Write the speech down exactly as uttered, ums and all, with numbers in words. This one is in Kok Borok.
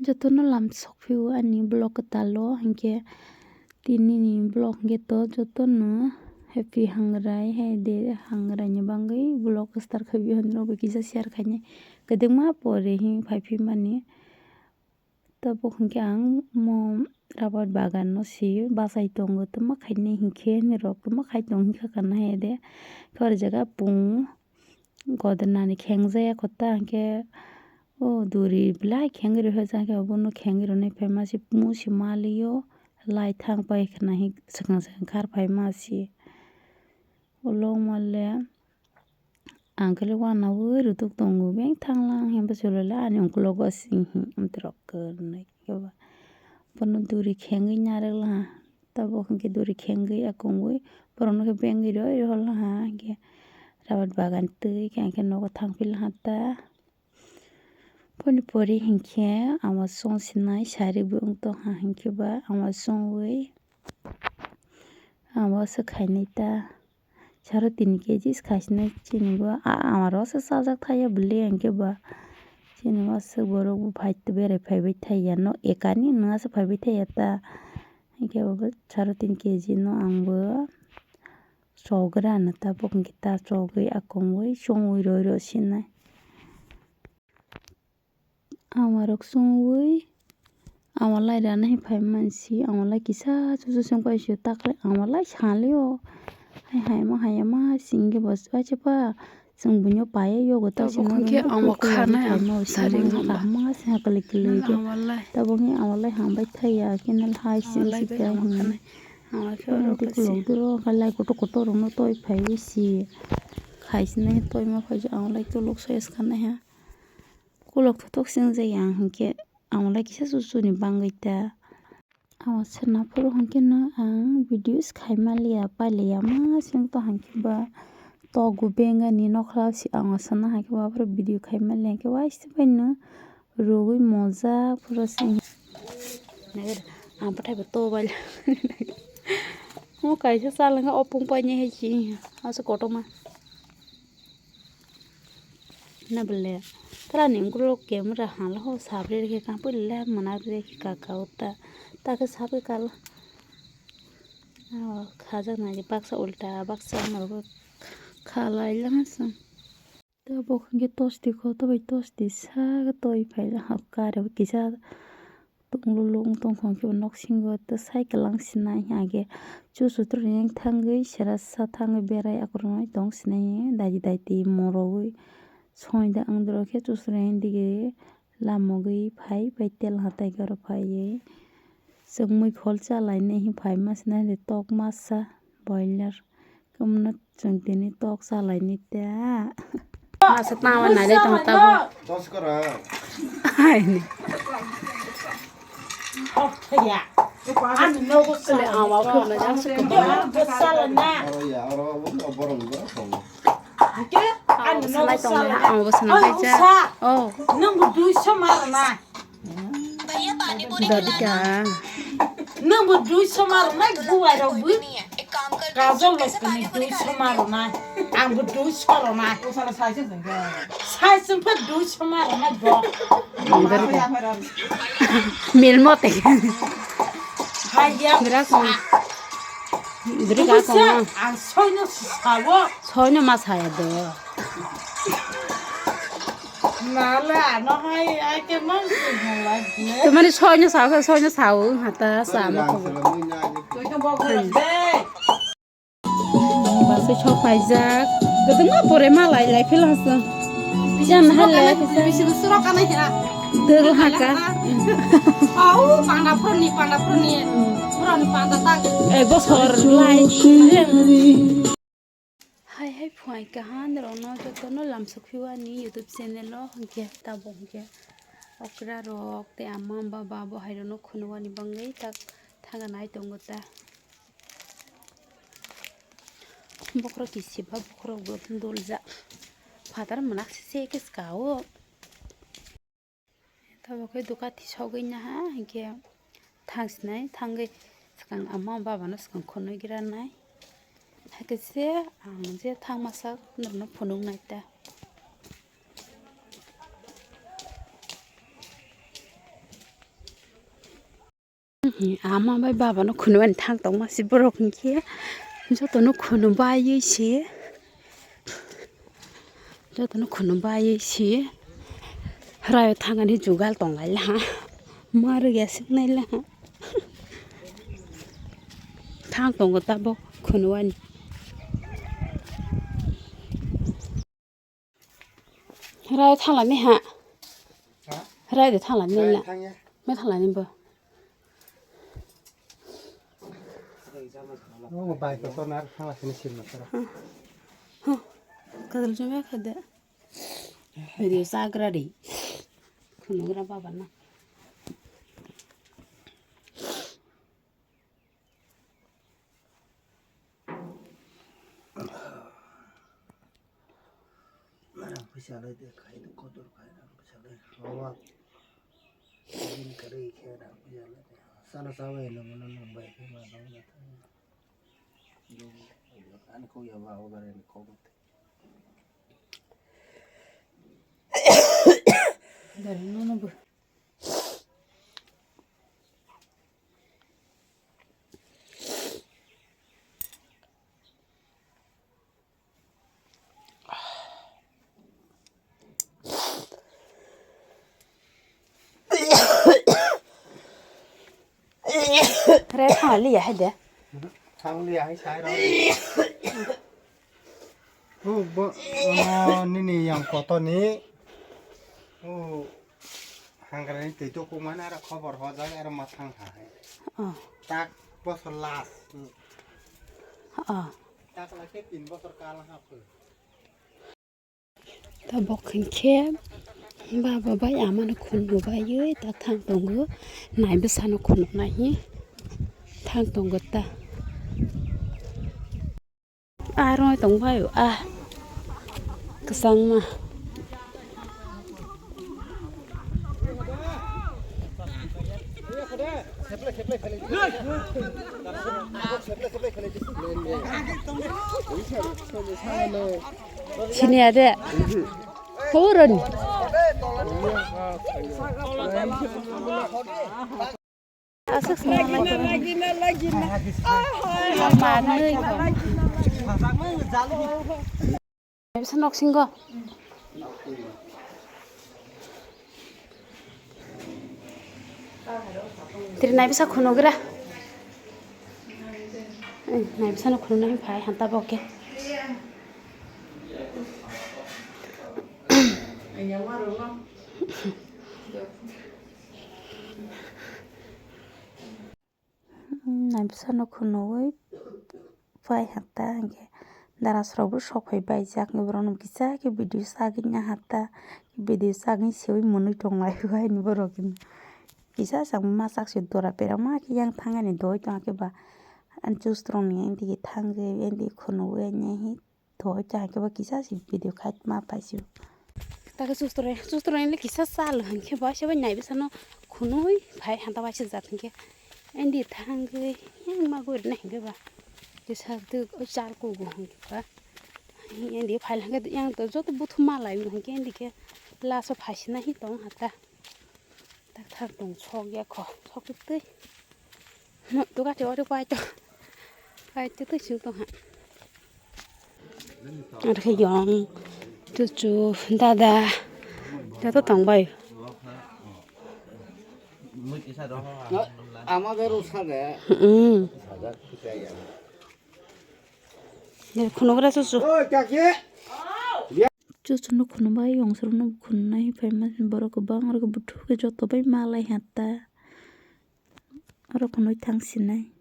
Jotono lam sok phio ani vlog kwtal o, hinkhe tini ni vlog hinkhe to jotono happy hangrai hai de, hangrai ni bagwi vlog start khai bi hwnwi rok bai kisa share khainai kwdwkma pore hi phai phi mani. Tabuk hinkhe ang mo rabar bagan no si bachai tongo, tamo khainai hinkhe hinwi rok tamo khai tong hinkha kana hai de. Khe o jaga pung godonani khengjaya kota hinkhe o duri belai khengwi rwkha jang khe obono khengwi rwnai phaima se musi maliyo lai thang pai khwna hi swkang swkang kar phaima se. Ulo mole ang khe wanaui rwtuk tongo beng thanglang hemba chwlwla ani ungkulugo sing hi amtwrok kwrwngwi khe ba bono duri khengwi narwk laha. Tabuk hinkhe duri khengwi akungwi borokno khe bengwi roi roi laha hinkhe rabar bagan twi khe ang khe nogo thangphi laha ta. Boni pore hinkhe ama chwng sinai sari bo wng tongkha hinkhe ba ama chwngwi ama se khainai ta. Saro tin kg se khaisinai chini bo a-, amaro se chajak thaya bwle hinkhe ba chini aswk borok bo phai berai phaibai thaya no ekani nung aswk phaibai thaya ta hinkhe bo saro tin kg no ang bo chogra no tabuk hinkhe ta chogwi akungwi chongwi roi roi sinai. Amarok chumui amalai rana hai phai mansi, amalai kisa chuchu chwng pai sio, takle amalai salio. Hai hai ma hai ma singke bo chwng buino paye yogo ta sino. Tabuk hwnkhe ama khanai ang sari kaham ma se hakli kili ke. Tabuk hwnkhe amalai hambai thaya khe nal hai sing sika hwnwi. Amalai khulok duro khalai kotor kotor rokno toi phaiwi si. Khaisini toi ma phai amalai tolok soyes khanai ha. Kolok thothok swngjak ya ang hinkhe amalai kisa chuchuni bangwi ta. Ama swnam phuru hinkhe no ang videos khai manliya, pailiya ma sing to hinkhe ba tok bo bengani nokla si ang sana hinkhe ba video khai manliya hinkhe waisa bai no rogwi mojak pura sing. Ang bwthai bo to bai mo kaisa chalanga opung painai hai si asa kotorma. Na bole, tara ni ukulok camera hala ho sabre rikhe kang pui le mona rikhe kaka uta. Ta khe sabe kal. Aw, khajak nai baksa ulta, baksa norok khalai lang aswng. Ta bo hwnkhe tosti kho, ta bai tosti sa toi phai lang ha kare kisa. Tonglo lung tongkha khe nok singo ta cycle lang sinai age chuchu tro yang thangwi sera sa thangwi berai akorogoi tong sinai daidi daidi morogoi soida ang doro khe chuchu reng dige lamogoi phai pai tel hatai goro phaiwi chwngmwi phol chalainai hi phai ma sinai de tok masa boiler. Kumno chwng tini tok salaini ta. Masa tama nai dai tong tabo. Dos kora. Haini. Ani nogo sala. Ama ko na jang su ko. Nogo sala na. Aro ya, aro abo borong borong. Ke? Ani nogo sala. Ama bo sana kaisa. Oh. Nang bu dui so mar na. Dadika. Nwng bo dui soma rwnai buai rok bo. Kajol rok ni dui soma rwnai. Ang bo dui so rwnai. Sai sung pha dui soma rwnai bo. Milmo te. Hai ya. Dra kong. Dri ka kong. Ang soi no sawo. Soi no ma saya do. Nale ano hai ai ke mang sing halai ne. Tumani soino sao, soino sao, hata sa ma ko. Basai sok paijak. Gedengma pore ma lai lai phila sa. Jan hale. Bisi bisi rok kana ya. Dol haka. Au panda phoni, panda phoni. Phoni panda tak. Eh, bosor lai. Hai hai phuai kaha norokno jotono lamsok phio ani YouTube channel o, hinkhe tabuk hinkhe okra rok tei ama baba bo hai rokno khunui ani bagwi tak thangna nai tongo ta. Bokhorok kisipa bokhorok bo doljak phatar mwnak se se khe swka o. Tabuk khe dukan tisogwi naha hinkhe thang sinai thangwi swkang ama baba no swkang khonwi gra nai. Hakhe se ang je thang masa norokno phunuk nai ta. Ama bai baba no khunu ani thang tongma si borok hinkhe joto no khunu baiwi si, joto no khunu baiwi si hwraio thangani jugal tong lai ha, ma rwgya sik nai la ha. Thang tongo tabok khunu ani. Rai thalani ha. Ha? Rai de thalani Rai la. Thangya. Ma thalani bo. Oh, bai ko sonar thala sini sim na tara. Huh. Kadal jome khade. Video sagra di. Khunu gra baba na. Rang pisa lai de khai de kotor khai rang pisa lai. Roba. Din kari khai rang pisa lai de. Sana sawa ino mana nang bai khai ma dong na ta. Ani kau ya ba o gare ni kau. Dari nono bo. Re thang liya hai de. Thang liya hai sai ro. Oh, bo, oh, nini yang kotor ni. Oh, hangrani twi to kumana aro khobor hojak aro ma thang ha hai. Oh. Tak bosor last. Oh. Tak lake tin bosor kal ha phu. Tabok hinkhe baba bai amano khunu baiwi ta thang tongo, nai bwsano khunu naihi thang tongo ta. Aro tong bai a kwchangma. Sini ada. Turun. Aswk sini. Manwi. Bisa nok singgo. Tiri nai bisa khunu gra. Eh, nai bisa no khunu nai phai hanta boke. Naibwsano khunui pai hata hinkhe darasrokbo sok phai baijak, borokno kisa khe video sagwi naharta, video sagwi seui mwnwi tonglai o haini borok kisa chakma ma chakse dora pera ma khe yang thangani doi tongkhe ba ani chustrokni aindigi thangwi aindigi khunui naihi. Thoi ta hwnkhe bo kisa se video khai ma paisio. Taka sustre, sustre le kisa sal hwnkhe bo se bai nai bwsano khunui phai hanta waisa jat hwnkhe. Endi thangwi yang ma gori na hwnkhe ba. Kisa duk o char kugo hwnkhe ba. Endi phai hwnkhe yang to joto buthu ma lai hwnkhe endi khe laso phai sina hi tong hata. Dakthar tong sok ya kho, sok twi. No, to gati ori pai to. Pai to twi sing tong ha. Ar khe yong, chuchu, dada, joto tong bai. Ama bero sade. Hmm. Khunuk ra chuchu. Chuchu no khunu bai, yong suru no khunu nai phai ma borok kwbang oro buthu khe joto bai malai hata. Oro khunui thang sinai.